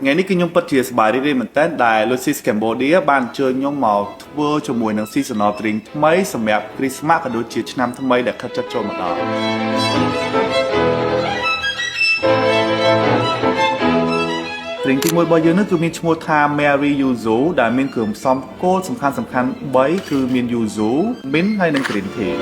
ថ្ងៃនេះគឺខ្ញុំពិតជាសប្បាយរីករាយមែនទែនដែល Luxys Cambodia បានអញ្ជើញខ្ញុំមកធ្វើជាមួយនឹង Seasonal Drink ថ្មីសម្រាប់ Christmas ក៏ដូចជាឆ្នាំថ្មីដែលខិតជិតចូលមកដល់ drink ទី1របស់យើងនោះគឺមានឈ្មោះថា Merry Yuzu ដែលមានគ្រឿងផ្សំគោលសំខាន់សំខាន់3គឺមាន Yuzu, Mint ហើយនិង Green Tea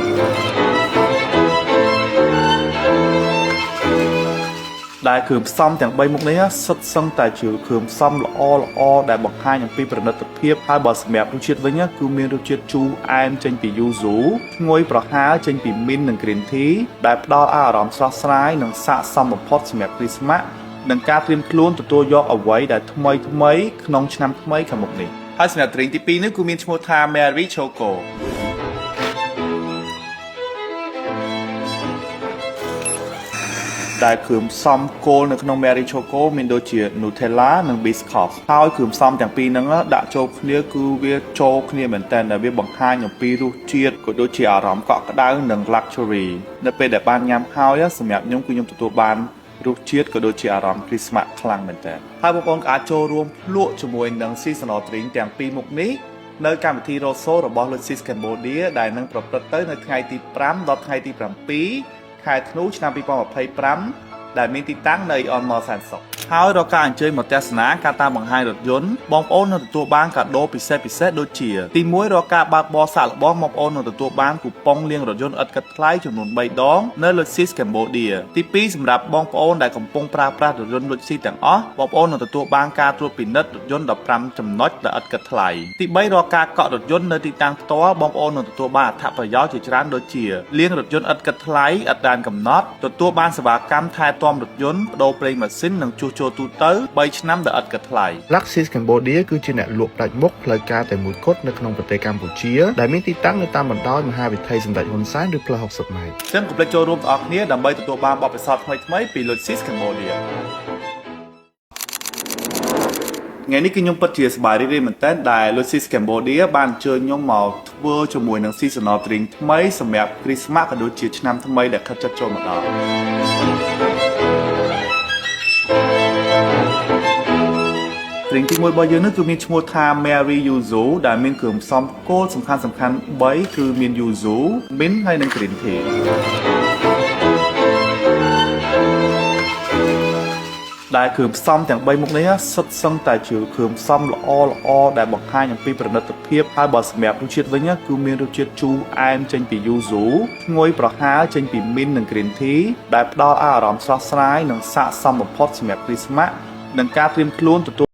ដែលគ្រឿងផ្សំទាំង3មុខនេះសុទ្ធសឹងតែជាគ្រឿងផ្សំល្អល្អដែលបង្ហាញអំពីប្រណិតភាពហើយបើសម្រាប់រសជាតិវិញគឺមានរសជាតិជូរអែមចេញពី Yuzu ឈ្ងុយប្រហើរចេញពី Mint និង Green Tea ដែលផ្ដល់អារម្មណ៍ស្រស់ស្រាយនិងស័ក្តិសមបំផុតសម្រាប់ Christmas និងការត្រៀមខ្លួនទទួលយកអ្វីដែលថ្មីថ្មីក្នុងឆ្នាំថ្មីខាងមុខនេះហើយសម្រាប់ drink ទី2នេះគឺមានឈ្មោះថា Merry Choco ដែលគ្រឿងផ្សំគោលនៅក្នុង Merry Choco មានដូចជា Nutella និង Biscoff ហើយគ្រឿងផ្សំទាំងពីរហ្នឹងដាក់ចូលគ្នាគឺវាចូលគ្នាមែនតើដែលវាបង្ហាញអំពីរសជាតិក៏ដូចជាអារម្មណ៍កក់ក្ដៅនិង luxury នៅពេលដែលបានញ៉ាំហើយសម្រាប់ខ្ញុំគឺខ្ញុំទទួលបានរសជាតិក៏ដូចជាអារម្មណ៍ Christmas ខ្លាំងមែនតើហើយបងប្អូនក៏អាចចូលរួមភ្លក់ជាមួយនឹង Seasonal Drink ទាំងពីរមុខនេះនៅកម្មវិធី Road Show របស់ Luxys Cambodia ដែលនឹងប្រព្រឹត្តទៅនៅថ្ងៃទី5ដល់ថ្ងៃទី7ខែធ្នូឆ្នាំ2025ដែលមានទីតាំងនៅ Aeon Mall សែនសុខហើយរកការអញ្ជើញមកទស្សនាការតាមបង្ហាញរថយន្តបងប្អូននឹងទទួលបានកាដូពិសេសពិសេសដូចជាទី1រកការបើកបរសាកល្បងបងប្អូននឹងទទួលបានគូប៉ុងលាងរថយន្តឥតគិតថ្លៃចំនួន3ដងនៅ Luxys Cambodia ទី2សម្រាប់បងប្អូនដែលកំពុងប្រើប្រាស់រថយន្ត Luxys ទាំងអស់បងប្អូននឹងទទួលបានការត្រួតពិនិត្យរថយន្ត15ចំណុចដោយឥតគិតថ្លៃទី3រកការកក់រថយន្តនៅទីតាំងផ្ទាល់បងប្អូននឹងទទួលបានអត្ថប្រយោជន៍ជាច្រើនដូចជាលាងរថយន្តឥតគិតថ្លៃឥតដែនកំណត់ទទួលបានសេវាកម្មថែទាំរថយន្តប្ដូរប្រេងម៉ាស៊ីននិងជួសជុលទូទៅ3ឆ្នាំដោយឥតគិតថ្លៃ Luxys Cambodia គឺជាអ្នកលក់ផ្ដាច់មុខផ្លូវការតែមួយគត់នៅក្នុងប្រទេសកម្ពុជាដែលមានទីតាំងនៅតាមបណ្ដោយមហាវិថីសម្ដេចហ៊ុនសែនឬផ្លូវ60ម៉ែត្រ ចឹងកុំភ្លេចចូលរួមទាំងអស់គ្នាដើម្បីទទួលបានបទពិសោធន៍ថ្មីៗពី Luxys Cambodia ថ្ងៃនេះគឺខ្ញុំពិតជាសប្បាយរីករាយមែនទែនដែល Luxys Cambodia បានអញ្ជើញខ្ញុំមកធ្វើជាមួយនឹង Seasonal Drink ថ្មីសម្រាប់ Christmas ក៏ដូចជាឆ្នាំថ្មីដែលខិតជិតចូលមកដល់ drink ទី1របស់យើងនោះគឺមានឈ្មោះថា Merry Yuzu ដែលមានគ្រឿងផ្សំគោលសំខាន់សំខាន់3គឺមាន Yuzu, Mint ហើយនិង Green Tea ដែលគ្រឿងផ្សំទាំង3មុខនេះសុទ្ធសឹងតែជាគ្រឿងផ្សំល្អល្អដែលបង្ហាញអំពីប្រណិតភាពហើយបើសម្រាប់រសជាតិវិញគឺមានរសជាតិជូរអែមចេញពី Yuzu ឈ្ងុយប្រហើរចេញពី Mint និង Green Tea ដែលផ្ដល់អារម្មណ៍ស្រស់ស្រាយនិងស័ក្តិសមបំផុតសម្រាប់ Christmas និងការត្រៀមខ្លួនទទួល